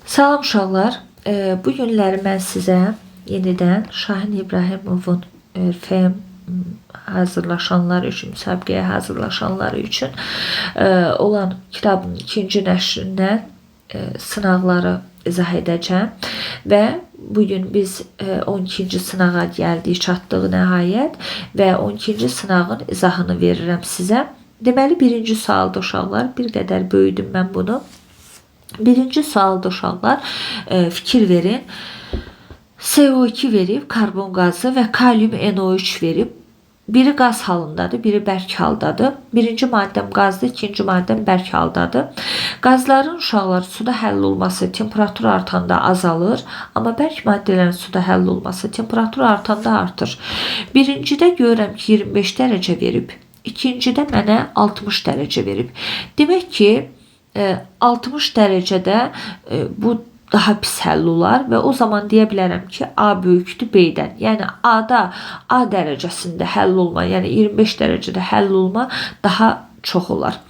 Salam uşaqlar. Bu günləri mən sizə yenidən Şahin İbrahimovun FM hazırlaşanlar üçün, müsabiqəyə hazırlaşanlar üçün olan kitabın ikinci nəşrindən sınaqları izah edəcəm və bugün biz 12-ci sınağa gəldik, çatdıq nəhayət və 12-ci sınağın izahını verirəm sizə. Deməli, birinci sualda uşaqlar, bir qədər böyüdüm mən bunu. Birinci sualda uşaqlar, fikir verin. CO2 verib, karbon qazı və kalium NO3 verib. Biri qaz halındadır, biri bərk haldadır. Birinci maddəm qazdır, ikinci maddəm bərk haldadır. Qazların uşaqlar suda həll olması temperatur artanda azalır, amma bərk maddələrin suda həll olması temperatur artanda artır. Birincidə görürəm ki, 25 dərəcə verib, ikincidə mənə 60 dərəcə verib. Demək ki, 60 dərəcədə bu daha pis həll olar və o zaman deyə bilərəm ki, A böyükdür B-dən. Yəni A-da A dərəcəsində həll olma, yəni 25 dərəcədə həll olma daha çox olar.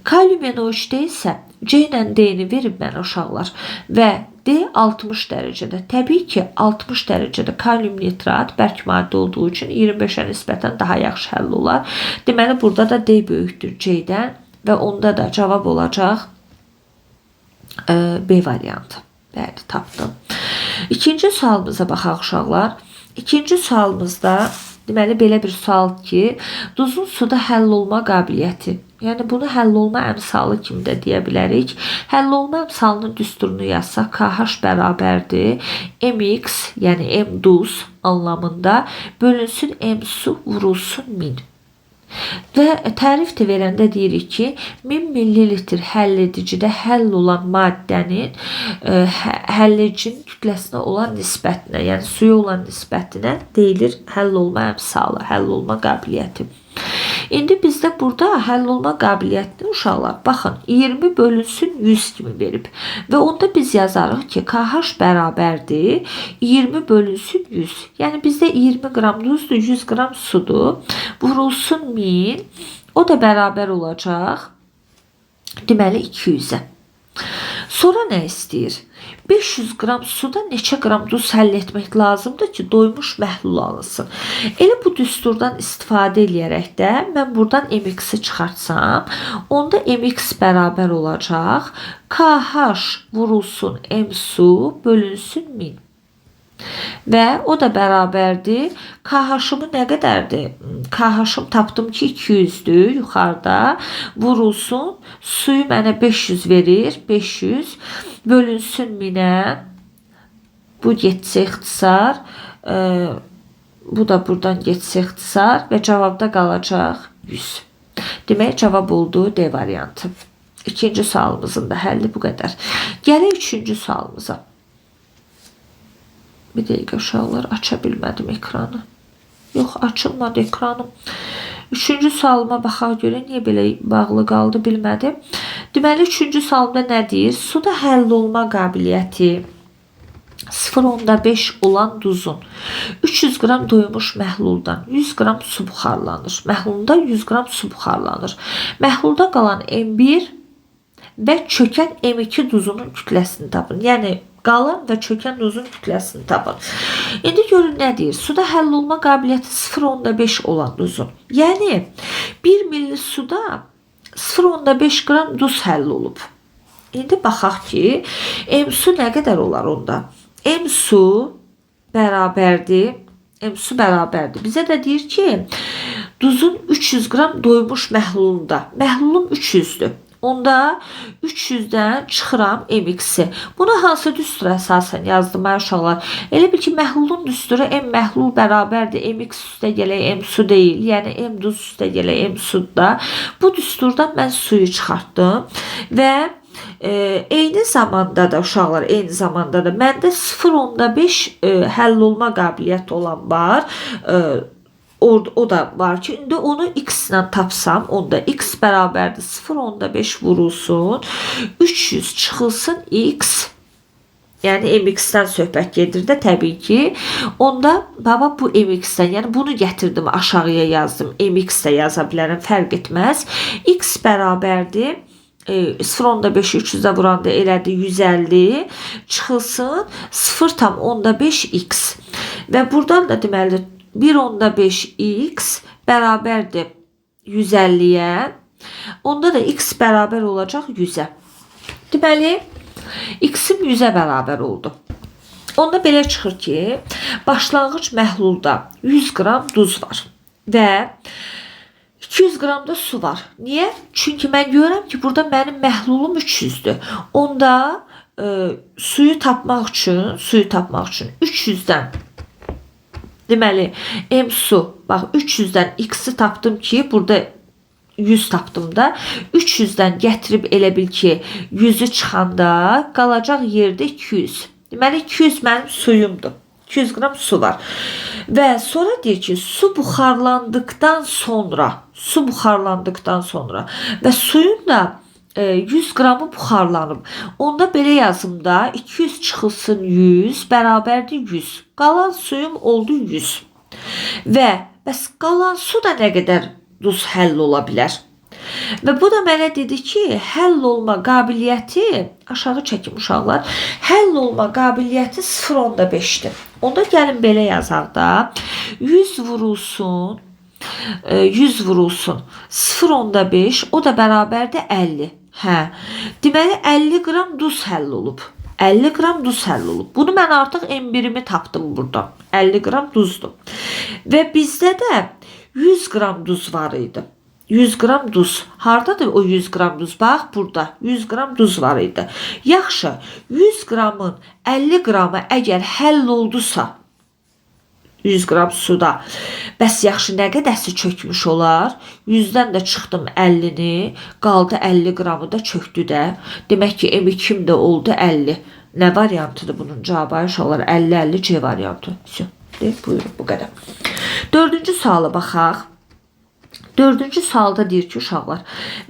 Kalium NO3-də isə C ilə D-ni verib mənə uşaqlar və D 60 dərəcədə. Təbii ki, 60 dərəcədə kalium nitrat bərk maddə olduğu üçün 25-ə nisbətən daha yaxşı həll olar. Deməli, burada da D böyükdür C-dən və onda da cavab olacaq B variantı. Bəli, tapdım. İkinci sualımıza baxaq uşaqlar. İkinci sualımızda deməli belə bir sual ki, duzun suda həll olma qabiliyyəti. Yəni bunu həll olma əmsalı kimi də deyə bilərik. Həll olma əmsalının düsturunu yazsaq, KH bərabərdir MX, yəni M duz anlamında bölünsün M su vurulsun 1000. Və tərif də verəndə deyirik ki, 1000 millilitr həll edicidə həll olan maddənin həll edicinin kütləsinə olan nisbətinə, yəni suya olan nisbətinə deyilir həll olma əmsalı, həll olma qabiliyyəti. İndi bizdə burada həll olma qabiliyyətini uşaqlar, baxın, 20 bölünsün 100 kimi verib və onda biz yazarıq ki, KH bərabərdir 20 bölünsün 100. Yəni bizdə 20 qram duzdur, 100 qram sudur. Vurulsun 1000, o da bərabər olacaq deməli 200-ə. Sonra nə istəyir? 500 qram suda neçə qram duz həll etmək lazımdır ki, doymuş məhlul alınsın. Elə bu düsturdan istifadə eləyərək də mən buradan MX-i çıxartsam, onda MX bərabər olacaq KH vurulsun M su bölünsün 1000. Və o da bərabərdir. KH-ımı nə qədərdir? KH-ım tapdım ki, 200-dür yuxarıda. Vurulsun. Suyu mənə 500 verir. 500 bölünsün 1000-ə. Bu getsə ixtisar. Bu da buradan getsə ixtisar və cavabda qalacaq 100. Demək, cavab oldu D variantı. İkinci sualımızın da həlli bu qədər. Gələk üçüncü sualımıza. Bir dəqiqə uşaqlar, aça bilmədim ekranı. Yox, açılmadı ekranım. Üçüncü sualıma baxaq görə niyə belə bağlı qaldı bilmədim. Deməli, üçüncü sualımda nə deyir? Suda həll olma qabiliyyəti 0,5 olan duzun 300 qram doymuş məhluldan 100 qram su buxarlanır. Məhlulda 100 qram su buxarlanır. Məhlulda qalan M1 və çökən M2 duzunun kütləsini tapın. Yəni qalan və çökən duzun kütləsini tapın. İndi görün nə deyir? Suda həll olma qabiliyyəti 0,5 olan duzun. Yəni 1 milli suda 0,5 qram duz həll olub. İndi baxaq ki, M su nə qədər olar onda? M su bərabərdir. M su bərabərdir. Bizə də deyir ki, duzun 300 qram doymuş məhlulunda. Məhlulum 300-dür. Onda 300-dən çıxıram MX-i. Bunu hansı düstura əsasən yazdım ay uşaqlar? Elə bil ki, məhlulun düsturu M məhlul bərabərdir. MX üstə gələk M su deyil. Yəni M duz üstə gələk M suda. Bu düsturdan mən suyu çıxartdım və eyni zamanda da uşaqlar, eyni zamanda da məndə 0,5 həll olma qabiliyyəti olan var. O da var ki, indi onu x ilə tapsam, onda x bərabərdir 0,5 vurulsun, 300 çıxılsın x, yəni MX-dən söhbət gedir də təbii ki. Onda baba bu MX-dən, yəni bunu gətirdim aşağıya yazdım. MX də yaza bilərəm, fərq etməz. X bərabərdir 0,5-i 300-ə vuranda elədi 150, çıxılsın 0,5x. Və buradan da deməli 1,5x bərabərdir 150-yə. Onda da x bərabər olacaq 100-ə. Deməli, x-im 100-ə bərabər oldu. Onda belə çıxır ki, başlanğıc məhlulda 100 qram duz var və 200 qram da su var. Niyə? Çünki mən görürəm ki, burada mənim məhlulum 300-dür. Onda suyu tapmaq üçün 300-dən deməli M su, bax 300-dən x-i tapdım ki, burada 100 tapdım da 300-dən gətirib elə bil ki, 100-ü çıxanda qalacaq yerdə 200. Deməli 200 mənim suyumdur. 200 qram su var. Və sonra deyir ki, su buxarlandıqdan sonra və suyun da 100 qramı buxarlanıb. Onda belə yazım da 200 çıxılsın 100 bərabərdir 100. Qalan suyum oldu 100. Və bəs qalan su da nə qədər duz həll ola bilər? Və bu da mənə dedi ki, həll olma qabiliyyəti, aşağı çəkim uşaqlar, həll olma qabiliyyəti 0,5-dir. Onda gəlin belə yazaq da, 100 vurulsun, 100 vurulsun, 0,5, o da bərabərdir 50. Hə, deməli 50 qram duz həll olub. 50 qram duz həll olub. Bunu mən artıq M1-imi tapdım burada. 50 qram duzdur. Və bizdə də 100 qram duz var idi. 100 qram duz. Hardadır o 100 qram duz? Bax, burada 100 qram duz var idi. Yaxşı, 100 qramın 50 qramı əgər həll oldusa, 100 qram suda, bəs yaxşı, nə qədərsi çökmüş olar? 100-dən də çıxdım 50-ni, qaldı 50 qramı da çökdü də. Demək ki, M2-m də oldu 50. Nə variantıdır bunun cavabı? Uşaqlar, 50-50 C variantı. Buyurun, bu qədər. Dördüncü suala baxaq. Dördüncü sualda deyir ki, uşaqlar,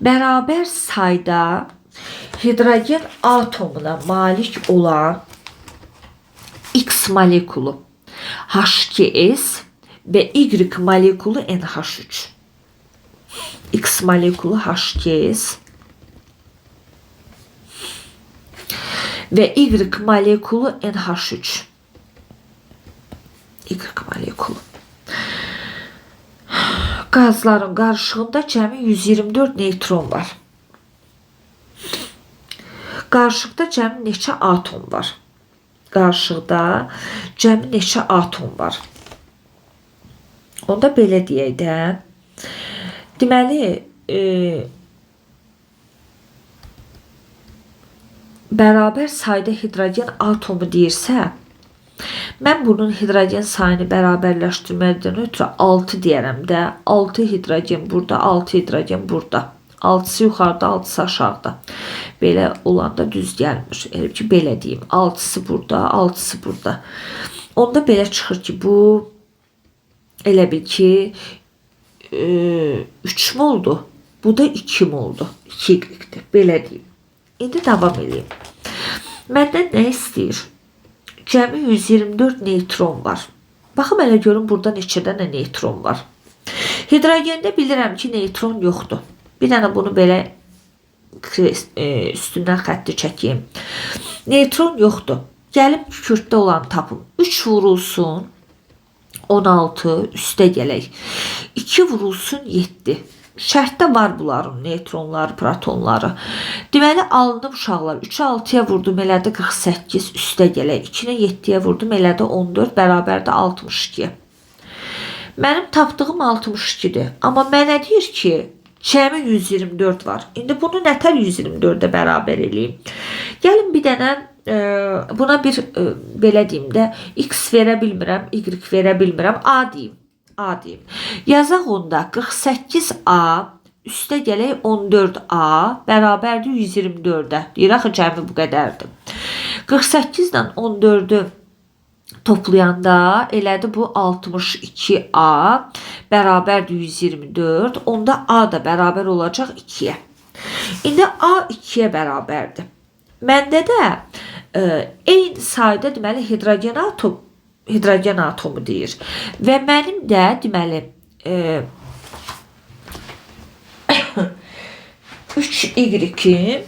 bərabər sayda hidrogen atomuna malik olan X molekulu H2S və Y molekulu NH3. X molekulu H2S və Y molekulu NH3. Y molekulu. Qazların qarışığında cəmi 124 neytron var. Qarışıqda cəmi neçə atom var? Qarışıqda cəmi neçə atom var? Onda belə deyək də. Deməli, bərabər sayda hidrogen atomu deyirsə, mən bunun hidrogen sayını bərabərləşdirməkdən ötürü 6 deyərəm də. 6 hidrogen burada, 6 hidrogen burada. 6-sı yuxarıda, 6-sı aşağıda. Belə olanda düz gəlmir. Elə ki, belə deyim. 6-sı burada, 6-sı burada. Onda belə çıxır ki, bu elə bil ki, 3 mü oldu? Bu da 2 mi oldu? 2Y-dir. Belə deyim. İndi davam eləyim. Məndən nə istəyir? Cəmi 124 neytron var. Baxım elə görüm burada neçə dənə neytron var. Hidrogendə bilirəm ki, neytron yoxdur. Bir dənə bunu belə üstündən xətti çəkeyim. Neytron yoxdur. Gəlib kükürddə olan tapım. 3 vurulsun 16, üstə gələk. 2 vurulsun 7. Şərtdə var bunların neytronları, protonları. Deməli, alınıb uşaqlar. 3-ü 6-ya vurdum, elədi 48, üstə gələk. 2-ni 7-yə vurdum, elədi 14, bərabərdir 62. Mənim tapdığım 62-dir. Amma mənə deyir ki, cəmi 124 var. İndi bunu nətər 124-ə bərabər eləyim? Gəlin bir dənə buna bir belə deyim də, X verə bilmirəm, Y verə bilmirəm, A deyim. A deyim. Yazaq onda 48A üstə gələk 14A bərabərdir 124-ə. Deyir axı cəmi bu qədərdir. 48 ilə 14-ü toplayanda elədi bu 62A bərabərdir 124. Onda A da bərabər olacaq 2-yə. İndi A 2-yə bərabərdir. Məndə də eyni sayda deməli hidrogen atomu deyir. Və mənim də deməli 3Y-im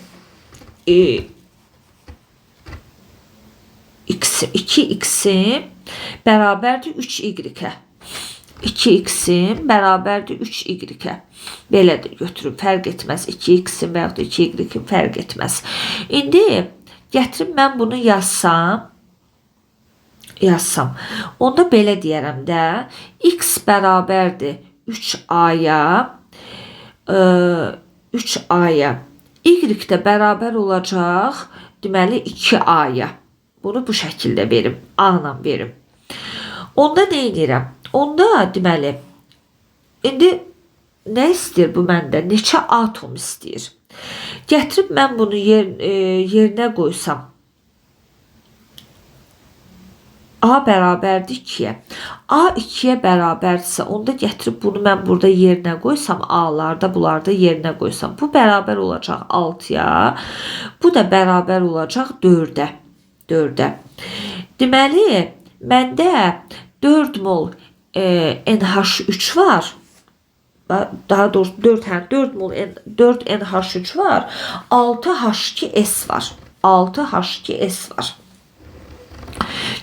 2x-im bərabərdir 3y-ə. 2x-im bərabərdir 3y-ə. Belə də götürüm, fərq etməz. 2x-im və yaxud da 2y-im fərq etməz. İndi gətirim mən bunu yazsam. Onda belə deyərəm də, x bərabərdir 3a-ya, 3a-ya. Y də bərabər olacaq, deməli 2a-ya. Bunu bu şəkildə verim, a-la verim. Onda nə edirəm? Onda deməli, indi nə istəyir bu məndə? Neçə atom istəyir? Gətirib mən bunu yerinə qoysam, A bərabərdir 2-yə. A 2-yə bərabərdirsə, onda gətirib bunu mən burada yerinə qoysam, A-larda, bunlarda yerinə qoysam, bu bərabər olacaq 6-ya, bu da bərabər olacaq 4-ə. 4-ə. Deməli, məndə 4 mol NH3 var. Daha doğrusu 4 mol 4 NH3 var. 6 H2S var. 6 H2S var.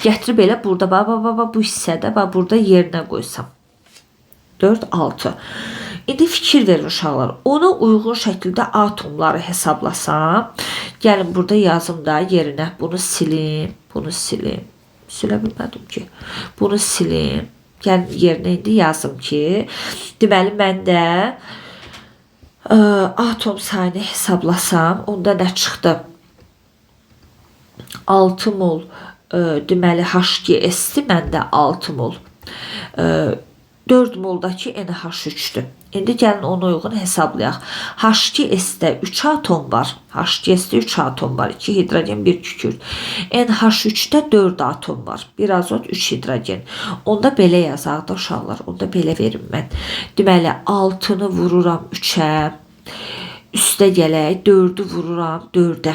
Gətirib elə burada, bax, bu hissədə, bax, burada yerinə qoysam. 4, 6. İndi fikir verin uşaqlar. Ona uyğun şəkildə atomları hesablasam, gəlin burada yazım da yerinə. Bunu silim, bunu silim. Silə bilmədim ki. Bunu silim. Gəlin yerinə indi yazım ki, deməli, məndə atom sayını hesablasam, onda nə çıxdı? 6 mol deməli H2S-dir, məndə 6 mol. 4 moldakı NH3-dür. İndi gəlin ona uyğun hesablayaq. H2S-də 3 atom var. H2S-də 3 atom var. 2 hidrogen, 1 kükürt. NH3-də 4 atom var. 1 azot, 3 hidrogen. Onda belə yazaq da uşaqlar. Onda belə verim mən. Deməli, 6-nı vururam 3-ə. Üstə gələk, 4-ü vururam 4-ə.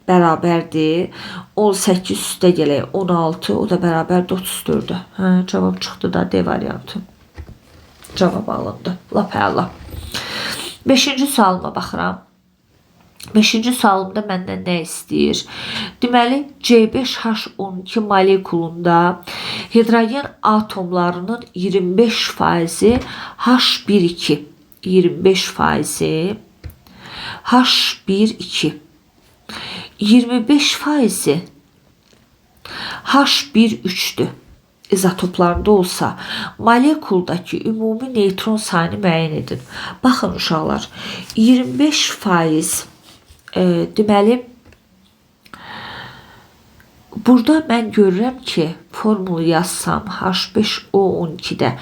Bərabərdir. 18 üstə gələk 16, o da bərabərdir 34-ə. Hə, cavab çıxdı da D variantı. Cavab alındı. Lap əla. 5-ci sualıma baxıram. 5-ci sualımda məndən nə istəyir? Deməli, C5H12 molekulunda hidrogen atomlarının 25%-i H12. 25%-i H12. 25%-i H13-dür. İzotoplarında olsa, molekuldakı ümumi neytron sayını müəyyən edin. Baxın uşaqlar, 25% deməli, burada mən görürəm ki, formulu yazsam H5O12-də,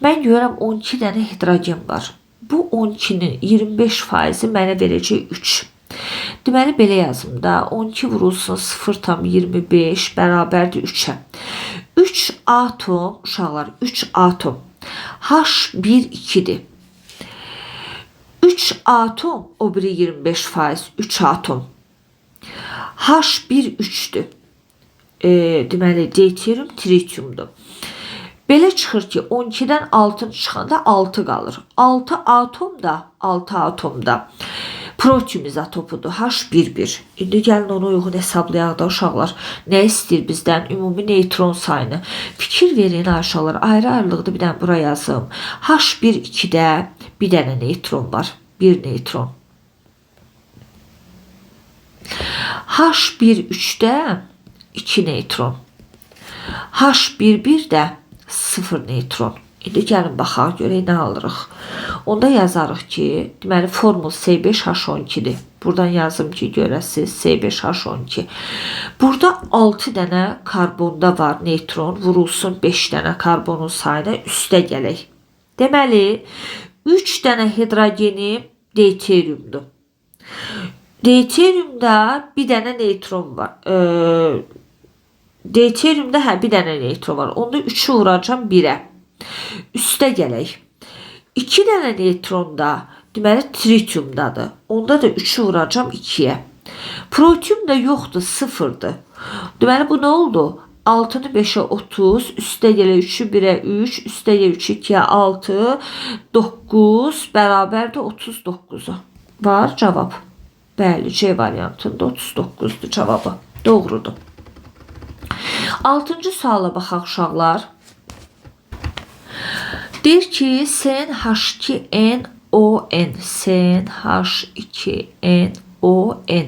mən görürəm 12 dənə hidrogen var. Bu 12-nin 25%-i mənə verəcək 3. Deməli, belə yazım da, 12 vurulsun 0,25 bərabərdir 3-ə. 3 atom, uşaqlar, 3 atom H12-dir. 3 atom, o biri 25%, 3 atom. H13-dür. Deməli, deuterium, tritiumdur. Belə çıxır ki, 12-dən 6 çıxanda 6 qalır. 6 atom da, 6 atom da protium izotopudur. H11. İndi gəlin ona uyğun hesablayaq da uşaqlar. Nə istəyir bizdən? Ümumi neytron sayını. Fikir verin uşaqlar. Ayrı-ayrılıqda bir dənə bura yazım. H12-də bir dənə neytron var. Bir neytron. H13-də 2 neytron. H11-də 0 neytron. İndi gəlin baxaq, görək nə alırıq. Onda yazarıq ki, deməli, formul C5H12-dir. Buradan yazım ki, görəsiniz, C5H12. Burada 6 dənə karbonda var neytron, vurulsun 5 dənə karbonun sayına, üstə gələk. Deməli, 3 dənə hidrogeni deuteriumdur. Deuteriumda bir dənə neytron var. Deuteriumda hə, bir dənə neytron var. Onda 3-ü vuracam 1-ə. Üstə gələk. 2 dənə neytron da, deməli, tritiumdadır. Onda da 3-ü vuracam 2-yə. Protium da yoxdur, 0-dır. Deməli, bu nə oldu? 6-nı 5-ə 30, üstə gələk 3-ü 1-ə 3, üstə gələk 3-ü 2-yə 6, 9 bərabərdir 39-a. Var cavab. Bəli, C variantında 39-dur cavabı. Doğrudur. 6-cı suala baxaq uşaqlar. Deyir ki, CnH2nOn, CnH2nOn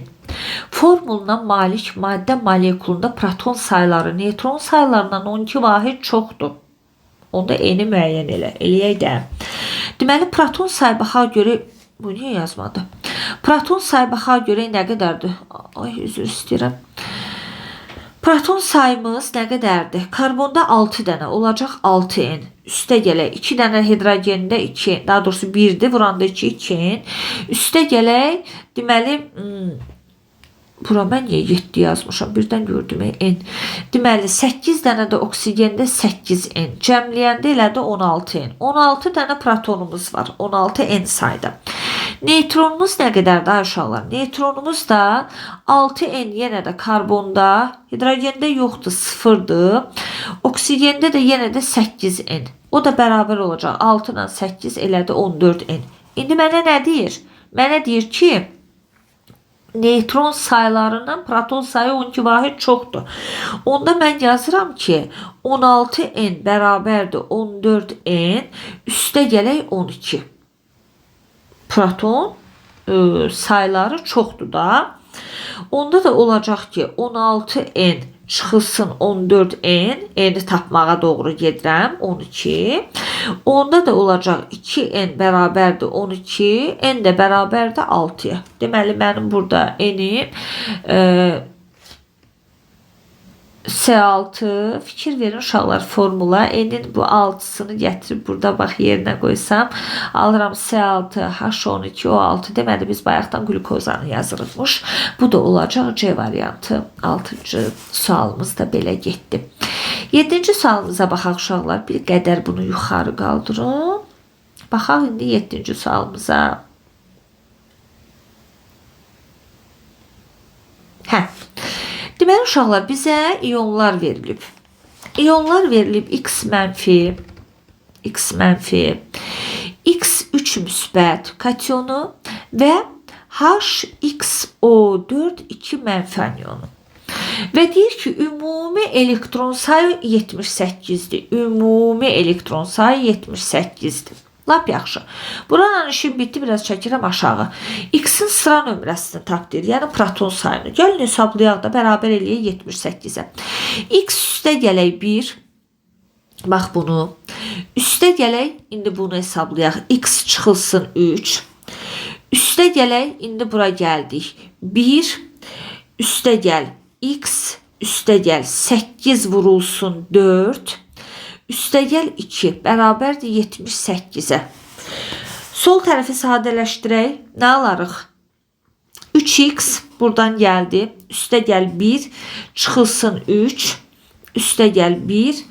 formuluna malik maddə molekulunda proton sayları neytron saylarından 12 vahid çoxdur. Onda N-i müəyyən elə. Eləyək də. Deməli, proton sayı baxa görə... Bu niyə yazmadı? Proton sayı baxa görə nə qədərdir? Ay, üzr istəyirəm. Proton sayımız nə qədərdir? Karbonda 6 dənə olacaq 6N. Üstə gələk 2 dənə hidrogendə 2, daha doğrusu 1-dir, vuranda 2, 2N. Üstə gələk, deməli, bura mən niyə 7 yazmışam? Birdən gördüm N. Deməli, 8 dənə də oksigendə 8N. Cəmləyəndə elədi 16N. 16 dənə protonumuz var. 16N sayda. Neytronumuz nə qədərdir uşaqlar? Neytronumuz da 6N yenə də karbonda, hidrogendə yoxdur, 0-dır. Oksigendə də yenə də 8N. O da bərabər olacaq. 6 ilə 8 elədi 14N. İndi mənə nə deyir? Mənə deyir ki, neytron saylarından proton sayı 12 vahid çoxdur. Onda mən yazıram ki, 16N bərabərdir 14N, üstə gələk 12. Proton sayları çoxdur da. Onda da olacaq ki, 16N çıxılsın 14N, N-i tapmağa doğru gedirəm, 12. Onda da olacaq 2N bərabərdir 12, N də bərabərdir 6-ya. Deməli, mənim burada N-im S6, fikir verin uşaqlar formula, N-in bu 6-sını gətirib burada bax yerinə qoysam, alıram S6, H12, O6, deməli biz bayaqdan qlükozanı yazırıqmış. Bu da olacaq C variantı. 6-cı sualımız da belə getdi. 7-ci sualımıza baxaq uşaqlar, bir qədər bunu yuxarı qaldırın. Baxaq indi 7-ci sualımıza. Hə. Deməli, uşaqlar, bizə iyonlar verilib. İyonlar verilib X mənfi, X mənfi, X3 müsbət katyonu və HXO4 2 mənfi anyonu. Və deyir ki, ümumi elektron sayı 78-dir. Ümumi elektron sayı 78-dir. Lap yaxşı. Buranın işim bitdi, biraz çəkirəm aşağı. X-in sıra nömrəsini tap deyir, yəni proton sayını. Gəlin hesablayaq da, bərabər eləyək 78-ə. X üstə gələk 1. Bax bunu. Üstə gələk, indi bunu hesablayaq. X çıxılsın 3. Üstə gələk, indi bura gəldik. 1. Üstə gəl X, üstə gəl 8 vurulsun 4. Üstə gəl 2, bərabərdir 78-ə. Sol tərəfi sadələşdirək. Nə alarıq? 3x buradan gəldi. Üstə gəl 1, çıxılsın 3. Üstə gəl 1,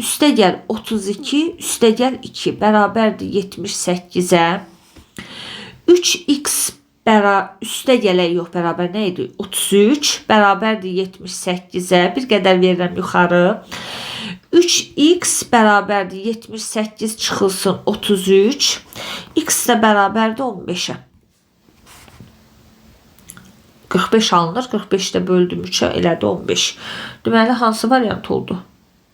üstə gəl 32, üstə gəl 2, bərabərdir 78-ə. 3x üstə gələk, yox, bərabər nə idi? 33, bərabərdir 78-ə. Bir qədər verirəm yuxarı. 3x bərabərdir 78 çıxılsın 33. X də bərabərdir 15-ə. 45 alınır. 45 də böldüm 3-ə, elədi 15. Deməli, hansı variant oldu?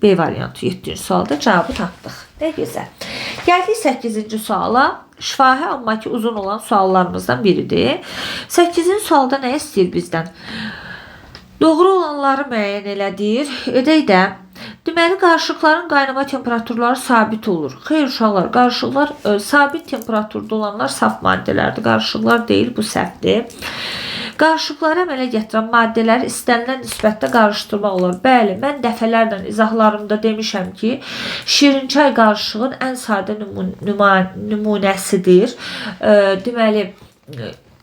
B variantı 7-ci sualda cavabı tapdıq. Nə gözəl. Gəldik 8-ci suala. Şifahi, amma ki uzun olan suallarımızdan biridir. 8-ci sualda nə istəyir bizdən? Doğru olanları müəyyən elədir. Edək də. Deməli, qarışıqların qaynama temperaturları sabit olur. Xeyr uşaqlar, qarışıqlar sabit temperaturda olanlar saf maddələrdir. Qarışıqlar deyil, bu səhvdir. Qarışıqları əmələ gətirən maddələri istənilən nisbətdə qarışdırmaq olar. Bəli, mən dəfələrlə izahlarımda demişəm ki, şirinçay qarışığın ən sadə nümunəsidir. Deməli,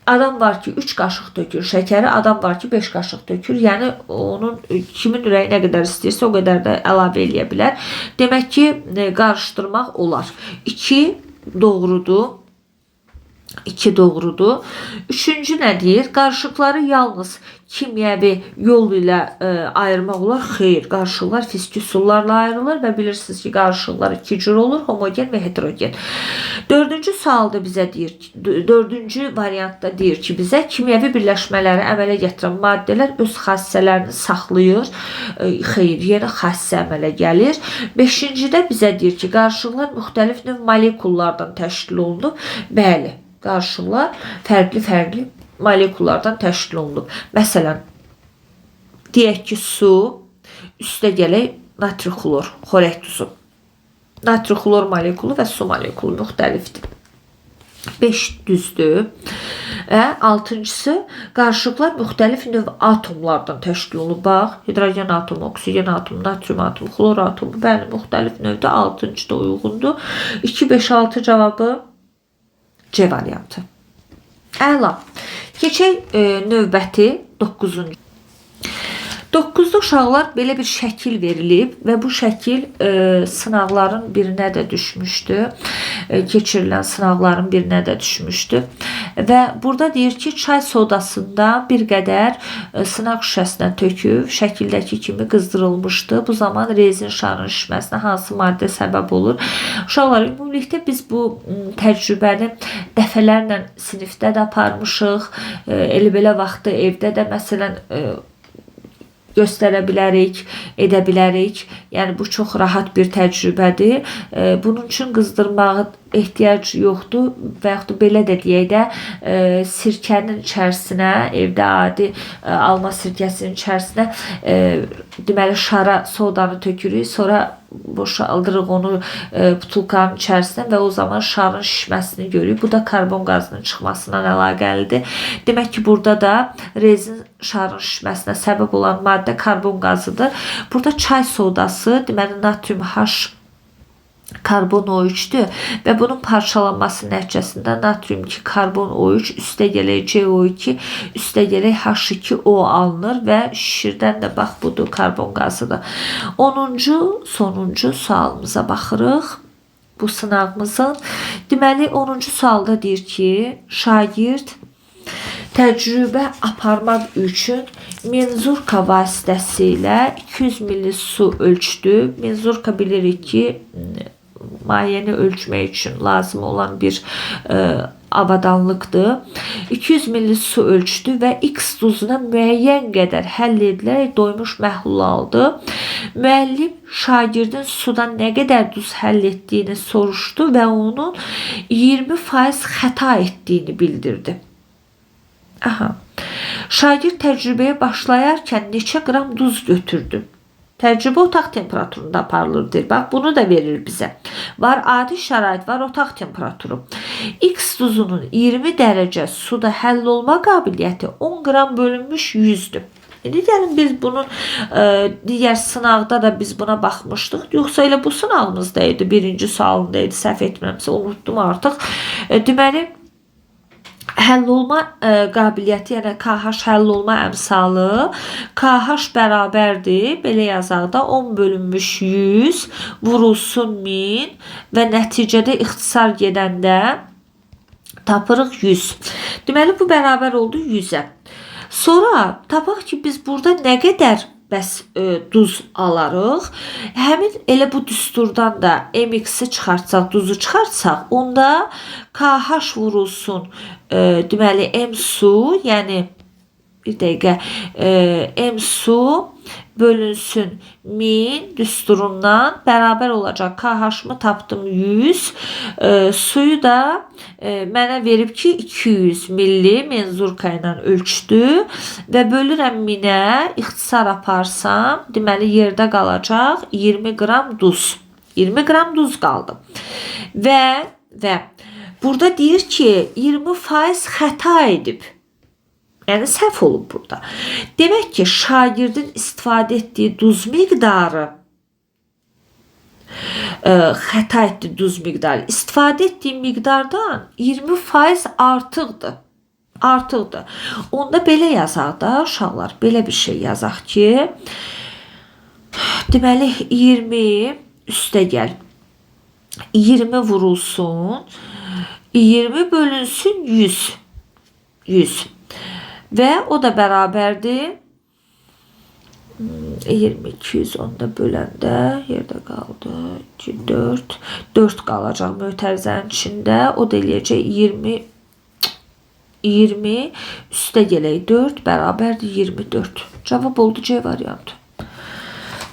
adam var ki, 3 qaşıq tökür şəkəri, adam var ki, 5 qaşıq tökür. Yəni, onun kimin ürəyi nə qədər istəyirsə, o qədər də əlavə eləyə bilər. Demək ki, qarışdırmaq olar. 2 doğrudur. 2 doğrudur. Üçüncü nə deyir? Qarışıqları yalnız kimyəvi yol ilə ayırmaq olar. Xeyr, qarışıqlar fiziki üsullarla ayrılır və bilirsiniz ki, qarışıqlar iki cür olur: homogen və heterogen. Dördüncü sualda bizə deyir ki, dördüncü variantda deyir ki, bizə kimyəvi birləşmələri əmələ gətirən maddələr öz xassələrini saxlayır. Xeyr, yeni xassə əmələ gəlir. Beşincidə bizə deyir ki, qarışıqlar müxtəlif növ molekullardan təşkil olunub. Bəli, qarışıqlar fərqli-fərqli molekullardan təşkil olunub. Məsələn, deyək ki, su, üstə gələk natri xlor, xörək duzu. Natri xlor molekulu və su molekulu müxtəlifdir. 5 düzdür. Və altıncısı, qarışıqlar müxtəlif növ atomlardan təşkil olunub. Bax, hidrogen atomu, oksigen atomu, natrium atomu, xlor atomu, bəli, müxtəlif növdə. Altıncı da uyğundur. 2, 5, 6 cavabı C variantı. Əla. Keçək növbəti 9-cu. 9-da uşaqlar belə bir şəkil verilib və bu şəkil sınaqların birinə də düşmüşdü. Keçirilən sınaqların birinə də düşmüşdü. Və burada deyir ki, çay sodasında bir qədər sınaq şüşəsinə töküb, şəkildəki kimi qızdırılmışdı. Bu zaman rezin şarının şişməsinə hansı maddə səbəb olur? Uşaqlar, ümumilikdə biz bu təcrübəni dəfələrlə sinifdə də aparmışıq. Elə belə vaxtı evdə də məsələn göstərə bilərik, edə bilərik. Yəni bu çox rahat bir təcrübədir. Bunun üçün qızdırmağa ehtiyac yoxdur və yaxud da belə də deyək də, sirkənin içərisinə, evdə adi alma sirkəsinin içərisinə deməli şara sodanı tökürük, sonra boşaldırıq onu butulkanın içərisinə və o zaman şarın şişməsini görürük. Bu da karbon qazının çıxmasından əlaqəlidir. Demək ki, burada da rezin şarın şişməsinə səbəb olan maddə karbon qazıdır. Burada çay sodası, deməli natrium H karbon O3-dür və bunun parçalanması nəticəsində natrium 2 karbon O3 üstə gələk CO2 üstə gələk H2O alınır və şişirdən də bax budur, karbon qazıdır. 10-cu sonuncu sualımıza baxırıq bu sınağımızın. Deməli 10-cu sualda deyir ki, şagird təcrübə aparmaq üçün menzurka vasitəsilə 200 ml su ölçdü. Menzurka bilirik ki, mayeni ölçmək üçün lazım olan bir avadanlıqdır. 200 ml su ölçdü və X duzuna müəyyən qədər həll edilərək doymuş məhlul aldı. Müəllim şagirdin sudan nə qədər duz həll etdiyini soruşdu və onun 20% xəta etdiyini bildirdi. Aha. Şagird təcrübəyə başlayarkən neçə qram duz götürdü? Təcrübə otaq temperaturunda aparılır deyir. Bax, bunu da verir bizə. Var adi şərait, var otaq temperaturu. X duzunun 20 dərəcə suda həll olma qabiliyyəti 10 qram bölünmüş 100-dür. İndi gəlin biz bunun digər sınaqda da biz buna baxmışdıq. Yoxsa elə bu sınağımızda idi, birinci sualında idi, səhv etmirəmsə, unutdum artıq. Deməli, həll olma qabiliyyəti, yəni KH həll olma əmsalı KH bərabərdir, belə yazaq da 10 bölünmüş 100 vurulsun 1000 və nəticədə ixtisar gedəndə tapırıq 100. Deməli, bu bərabər oldu 100-ə. Sonra tapaq ki, biz burada nə qədər bəs duz alarıq. Həmin elə bu düsturdan da MX-i çıxartsaq, duzu çıxartsaq, onda KH vurulsun, deməli M su, yəni bir dəqiqə, M su bölünsün 1000 düsturundan bərabər olacaq. KH-mı tapdım 100. Suyu da mənə verib ki 200 milli menzurka ilə ölçdü və bölürəm 1000-ə, ixtisar aparsam, deməli yerdə qalacaq 20 qram duz. 20 qram duz qaldı. Və burada deyir ki 20% xəta edib. Yəni səhv olub burada. Demək ki, şagirdin istifadə etdiyi duz miqdarı xəta etdi duz miqdarı. İstifadə etdiyi miqdardan 20% artıqdır. Artıqdır. Onda belə yazaq da uşaqlar, belə bir şey yazaq ki, deməli 20 üstə gəl. 20 vurulsun. 20 bölünsün 100. 100. Və o da bərabərdir. 20 200 onu da böləndə yerdə qaldı. 2 4 4 qalacaq mötərizənin içində. O da eləyəcək 20 20 üstə gələk 4 bərabərdir 24. Cavab oldu C variantı.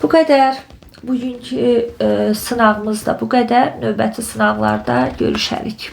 Bu qədər. Bugünkü sınağımız da bu qədər. Növbəti sınaqlarda görüşərik.